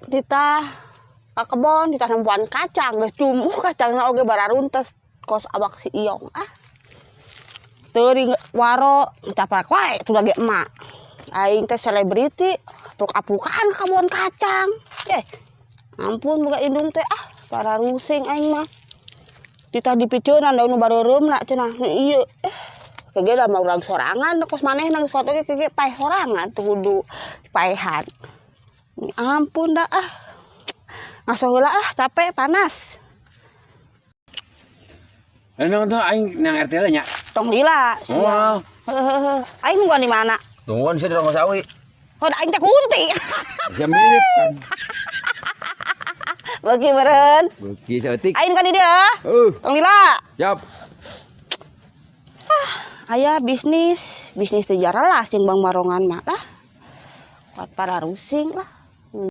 Ditah ka kebon, ditah nempoan kacang, geus cumuh kacangna oge bararuntes kos awak si Iyong ah. Teuring waro capek wae tuh ge emak. Aing teh selebriti, apuk-apukan ka kebon kacang. Eh, ampun boga indung teh ah, pararusing aing mah. Ditah dipiceunan da nu bareureumna cenah. Ieu eh kege da mah urang sorangan kos manehna geus kotor ge kege paeh sorangan teu kudu paehan. Ampun dah ah. Ngaso heula ah, capek panas. Eh, nang tuh aing nang RT nya. Tong lila. Oh. Hehehe. Aing nungguan di mana? Tungguan sih di Ronggosawi. Oh, da aing teh kunti. Bisa mirip kan. Beuki meureun. Beuki saeutik. Aing kan di dieu. Tong lila. Siap. Aya bisnis, bisnis teh jarelas jeung Bang Barongan mah lah. Kuat pararusing lah.